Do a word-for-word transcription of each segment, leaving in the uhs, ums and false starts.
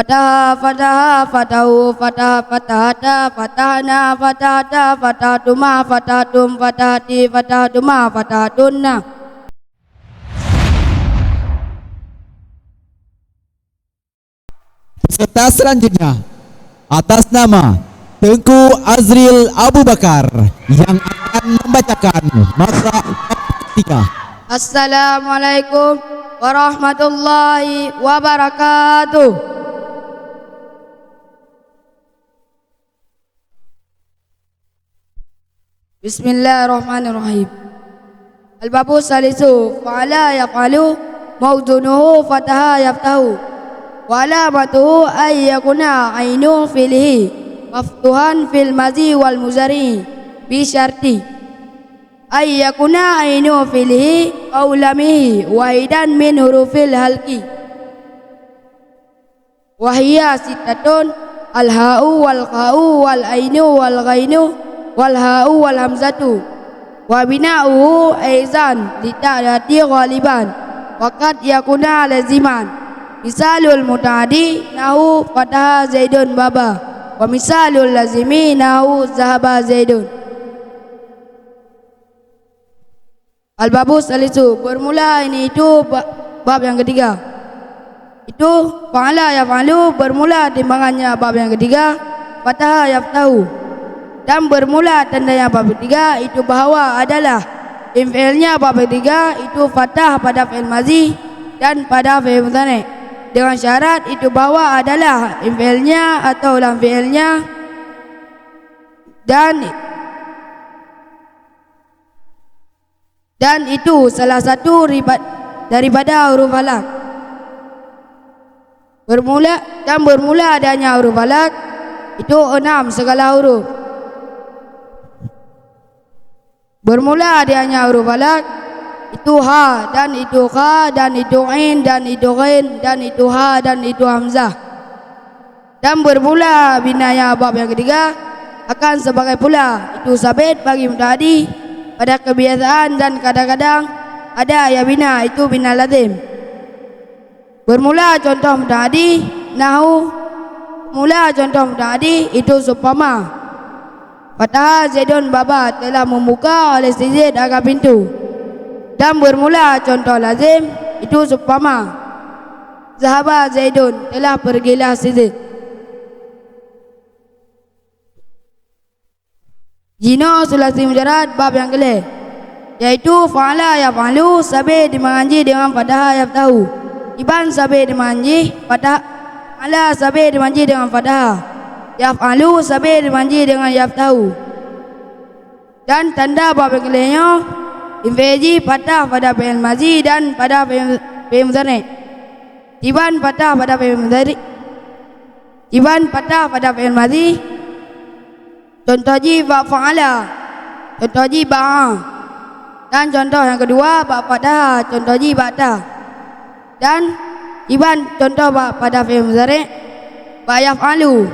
Fataha, fataha, fatahu, fataha, fatahata, fatahna, fatahta, fatahtuma, fatahtum, fatahti, fatahtuma, fatahtunna. Peserta selanjutnya, atas nama Teungku Azril Abu Bakar, yang akan membacakan makhraj tiga. Assalamualaikum warahmatullahi wabarakatuh. Bismillahirrahmanirrahim. Al-babu salisu, fa'ala yaf'alu, mauzunuhu fataha yaftahu. Wa alamatuhu an yakuna ainu fi'lihi maftuhan fil mazi wal muzari bi syarti an yakuna ainu fi'lihi aw lamihi wahidan min hurufil halqi. Wa hiya sittatun, al-ha'u wal kha'u wal ainu wal ghainu wal ha'u wal hamzatu. Wa bina'uhu aizan lita'dati ghaliban wa qad yakuna laziman. Misalul muta'addi nahu fataha Zaidun baba, wa misalul lazimi nahu zahaba Zaidun. Al-babu salisu, bermula ini itu ba-, bab yang ketiga. Itu fa'ala yaf'alu bermula timbangannya bab yang ketiga, fataha yaftahu. Dan bermula tandanya bab ketiga itu bahwa adalah, fi'ilnya bab ketiga itu fatah pada fi'il mazi dan pada fi'il mudhari. Dengan syarat itu bahwa adalah fi'ilnya atau lam fi'ilnya dan Dan itu salah satu riba-, daripada huruf halak. Bermula, dan bermula adanya huruf halak, itu enam segala huruf. Bermula adanya huruf halak, itu ha, dan itu kha, dan itu ain, dan itu ghain, dan itu ha, dan itu hamzah. Dan bermula binanya bab yang ketiga akan sebagai pula, itu sabit bagi muta'addi pada kebiasaan dan kadang-kadang ada yang bina, itu bina lazim. Bermula contoh muta'addi, nahu, mula contoh muta'addi itu seumpama. Fataha Zaidun baba, telah membuka oleh si Zaid akan pintu. Dan bermula contoh lazim itu seumpama. Zahaba Zaidun, telah pergilah si Zaid. Jinoe sulasi mujarad bab nyang keu lhèe, yaitu fa'ala yaf'alu sabé dimangan jih deungon fataha yaftahu. Iban sabé dimangan jih fatah-, fa'ala sabé dimangan jih deungon fataha. Yaf'alu sabé dimangan jih deungon yaftahu. Dan tanda bab nyang keu lhèe nyoe, infi'il jih fatah pada fi'il mazi dan pada fi'il, fi'il mudhari. Iban fatah pada fi'il mudhari. Iban fatah pada fi'il mazi. Contoh jih bak fa'ala. Contoh jih bak ha. Dan contoh nyang keudua bak fatah. Contoh jih bak ta. Dan iban contoh bak pada fi'il mudhari. Bak yaf'alu.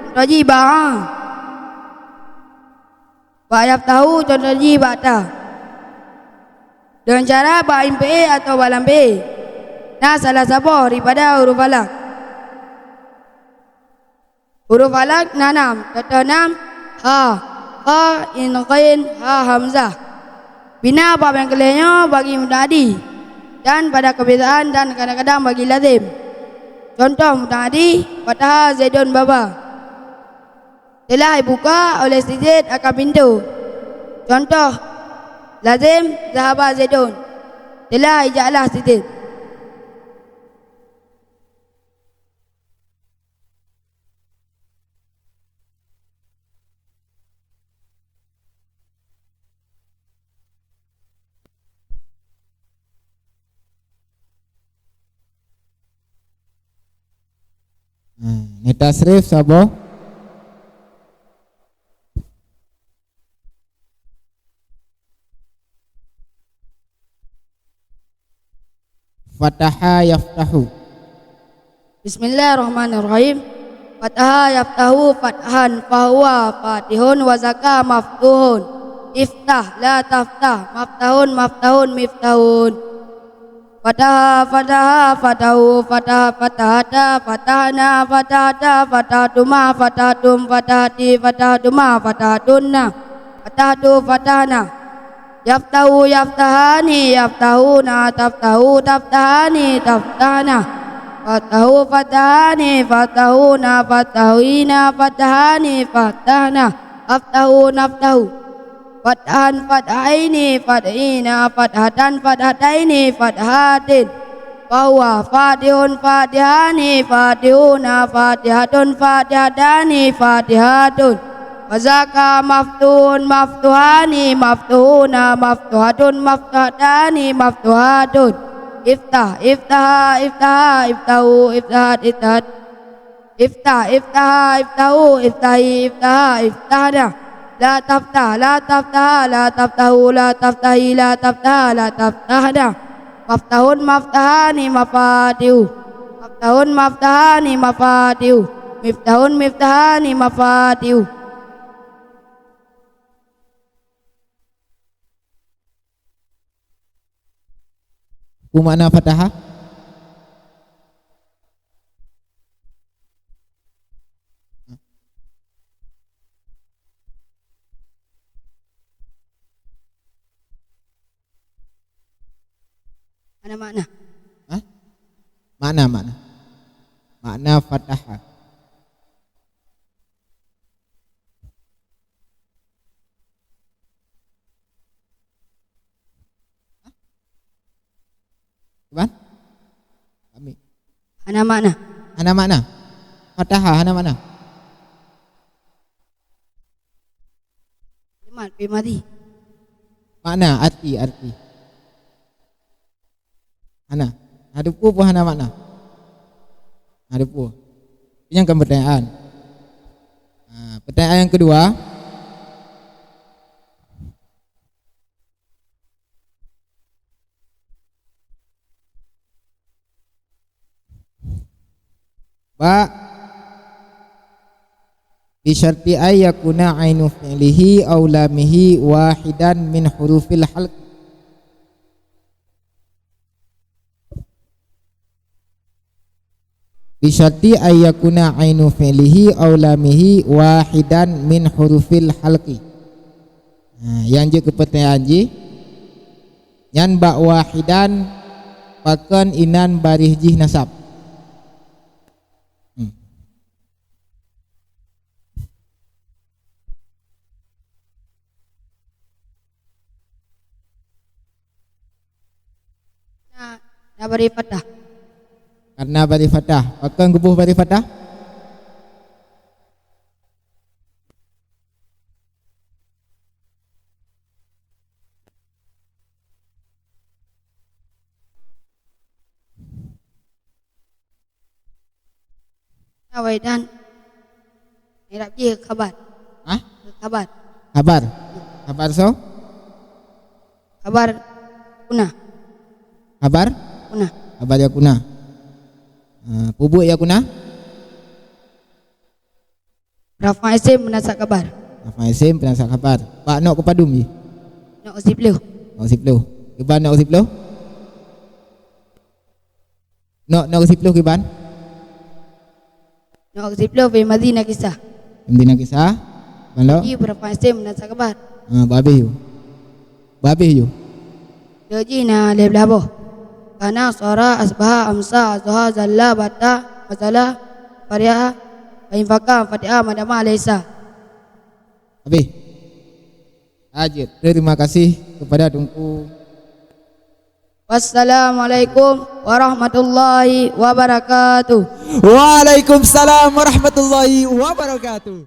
Contoh jih bak ha. Bak yaftahu contoh jih bak ta. Deungon cara bak infi'il atawa bak lam fi'il. Na salah saboh daripada huruf halak. Huruf halak na nam, contoh nam, ha, kha, ain, ghain, ha hamzah. Bina bab nyang keu lhèe nyoe bagi muta'addi dan pada kebiasaan dan kadang-kadang bagi lazim. Contoh muta'addi, fataha Zaidun baba. Telah ibuka oleh si Zaid akan pintu. Contoh lazim, zahaba Zaidun. Telah ijaklah si Zaid. Nah, ni tasrif saboh. Fataha yaftahu. Bismillahirrahmanirrahim. Fataha yaftahu fathan fahuwa fatihun wa zaka maftuhun. Iftah la taftah maftahun maftahun miftahun. Fataha, fataha, fatahu, fataha, fatahata, fatahna, fatahata, fatahtuma, fatahtum, fatahti, fatahtuma, fatahtunna, fatahtu, fatahna. Yaftahu, yaftahani, yaftahuna, taftahu, taftahani, taftahna. Fatahu, fatahani, fatahuna, fatahina, fatahani, fatahna. Aftahu, naftahu. Fathan, fathaini, fathina, fathatan, fathataini, fathatin. Fahuwa fatihun, fatihani, fatihuna, fatihatun, fatihatani, fatihatun. Fazaka maftuhun, maftuhani, maftuhuna, maftuhatun, maftuhatani, maftuhatun. Iftah, iftaha, iftaha, iftahu, iftahat, iftahat. Iftah, iftaha, iftahu, iftahi, iftaha, iftahna. La taftah, la taftaha, la taftahu, la taftahi, la taftaha, la taftahna. Maftahun, maftahani, mafatihu. Maftahun, maftahani, mafatihu. Miftahun, miftahani, mafatihu. Peue makna fataha? Makna, makna. Hah? Makna, makna. Makna fataha. Kiban? Kami. Hana makna. Hana makna. Fataha hana makna. Kalimat fi'il madhi. Makna, arti, arti. Hana. Hana teupeue pun hana makna. Hana teupeue. Nyan kan pertanyaan. Ha, pertanyaan yang kedua. Ba, bi syarti ay yakuna ainu fi'lihi aw lamihi wahidan min hurufil halq. Bi syarti ay yakuna ainu fi'lihi aw lamihi wahidan min hurufil halqi. Nah, nyang jeuet keu pertanyaan jih, nyan bak wahidan pakon inan baréh jih nasab. Hmm. Na, na baréh fathah. Karena baréh fathah. Pakon geuboh baréh fathah? Awai dan i'rab jih khabar. Hah? Khabar. Khabar. Khabar soe? Khabar yakuna. Khabar? Yakuna. Khabar yakuna. Ah, peue buet yakuna? Rafa' isim peunasab khabar. Rafa' isim peunasab khabar. Bak nok keu padum jih? Nok keu siplôh. Nok keu siplôh. Kiban nok keu siplôh? Nok, nok keu siplôh kiban? Nok keu siplôh fi'il madhi nakisah. Fi'il madhi nakisah. Ban lom? Jih rafa' isim peunasab khabar. Ha, bah abéh yue. Bah abéh yue. Jih na lhèe blah boh. Kana, sara, asbaha, amsa, azhara, zalla, bata, mazala, fariha, fa in faqa, fatiha, madama, laisa. Abéh. Lanjut. Terima kasih kepada Teungku. Wassalamualaikum warahmatullahi wabarakatuh. Waalaikumsalam warahmatullahi wabarakatuh.